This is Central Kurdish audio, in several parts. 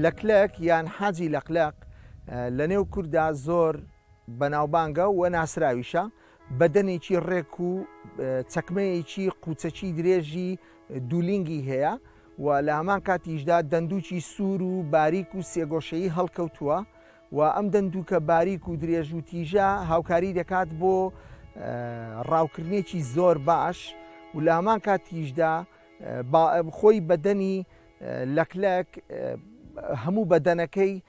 لەکلەک یان حاجی لەقلەق لە نێو کورددا زۆر بەناوبانگە و ناسراویشە، بەدەنێکی ڕێک و چەکمەیەکی قوچەکی درێژی دوولینگی هەیە و لە هەمان کاتیشدا دەندووکی سوور و باریک و سێگۆشەیی هەڵکەوتووە و ئەم دەندووکە باریک و درێژ و تیژە هاوکاری دەکات بۆ ڕاوکردنێکی زۆر باش و لە هەمان کاتیشدا خۆی بەدەنی لەکلەک هەموو بەدەنەکەی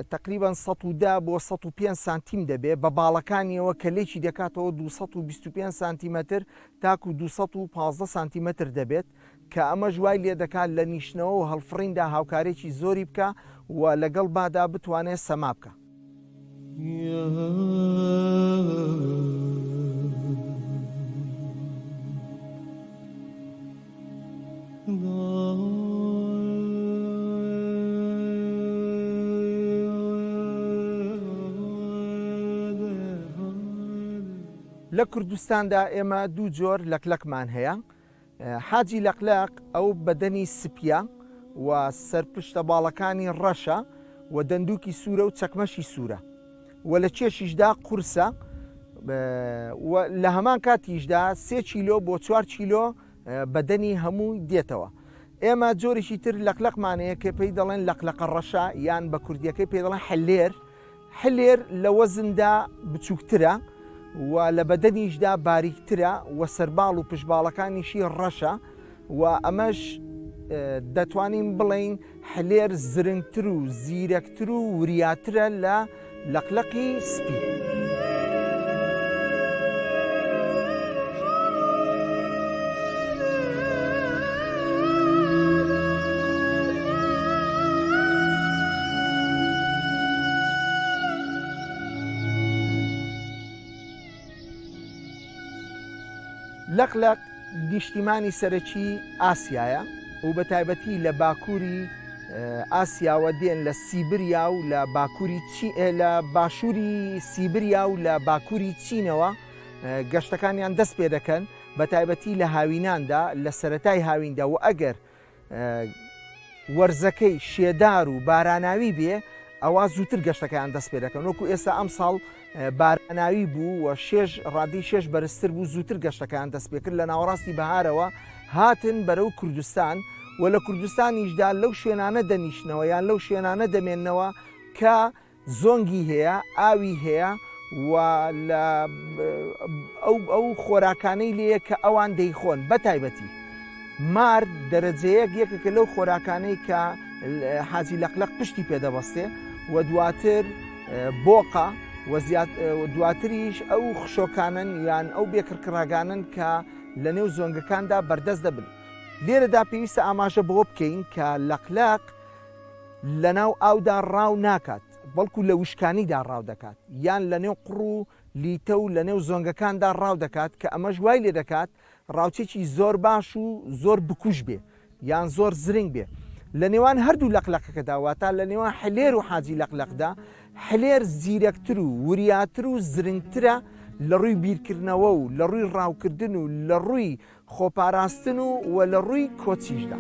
تقریبا 110 بۆ 105 سانتیم دەبێ بە باڵەکانیەوە کە لێکی دەکاتەوە 225 سانتیمەتر تاکو 215 سانتیمەتر دەبێت کە ئەمەش وای لێدەکات لە نیشتنەوە و هەڵفڕیندا هاوکارێکی زۆری بکا و لەگەڵ بادا بتوانێت سەما بکا. لە کوردستاندا ئێمە دوو جۆر لەکلەکمان هەیە، حاجی لەقلەق ئەو بەدەنی سپیە و سەرپشتە باڵەکانی ڕەشە و دەندوکی سوورە و چەکمەشی سوورە و لە کێشیشدا قورسە و لە هەمان کاتیشدا سێ کیلۆ بۆ چوار کیلۆ بەدەنی هەمووی دێتەوە. ئێمە جۆرێکی تر لەقلەقمان هەیە کە پێی دەڵێن لەقلەقە ڕەشە یان بە کوردیەکەی پێی دەڵێن حلێر حلێر لە وەزندا بچووکترە و لە بەدەنیشدا باریکترە و سەرباڵ و پشتباڵەکانیشی ڕەشە و ئەمەش دەتوانین بڵێین حلێر زرنگتر و زیرەکتر و وریاترە لە لەقلەقی سپی. لەقلەق نیشتیمانی سەرەکی ئاسیایە و بە تایبەتی لە باکووری ئاسیاوە دێن لە سیبریا و لە باکووری لە باشووری سیبریا و لە باکووری چینەوە گەشتەکانیان دەست پێ دەکەن بە تایبەتی لە هاویناندا لە سەرەتای هاویندا و ئەگەر وەرزەکەی شێدار و باراناوی بێ ئەوا زووتر گەشتەکەیان دەست پێ دەکەن وەکو ئێستا ئەمساڵ باراناوی بوو و شێش ڕادەی شێش بەرزتر بوو زووتر گەشتەکەیان دەست پێ کرد لە ناوەڕاستی بەهارەوە هاتن بەرەو کوردستان و لە کوردستانیشدا لەو شوێنانە دەنیشنەوە یان لەو شوێنانە دەمێننەوە کە زۆنگی هەیە، ئاوی هەیە و لە ئەو ئەو خۆراکانەی لێیە کە ئەوان دەیخۆن بە تایبەتی مار دەرەجەیەک یەکێکە لەو خۆراکانەی کە حاجی لەقلەق پشتی پێدەبەستێ و دواتر بۆقە و دواتریش ئەو خشۆکانن یان ئەو بێکڕکڕاگانن کە لە نێو زۆنگەکاندا بەردەست دەبن لێرەدا پێویستە ئاماژە بەوە بکەین کە لەقلەق لەناو ئاودا ڕاو ناکات، بەڵکو لە وشکانیدا ڕاو دەکات، یان لەنێو قوڕ و لیتە و لەنێو زۆنگەکاندا ڕاو دەکات کە ئەمەش وای لێ دەکات ڕاوچێکی زۆر باش و زۆر بکوژ بێ یان زۆر زرنگ بێ. لە نێوان هەردوو لەقلەقەکەدا واتا لە نێوان حلێر و حاجی لەقلەقدا حلێر زیرەکتر و وریاتر و زرنگترە لە ڕووی بیرکردنەوە و لە ڕووی ڕاوکردن و لە ڕووی خۆپاراستن و و لە ڕووی کۆچیشدا.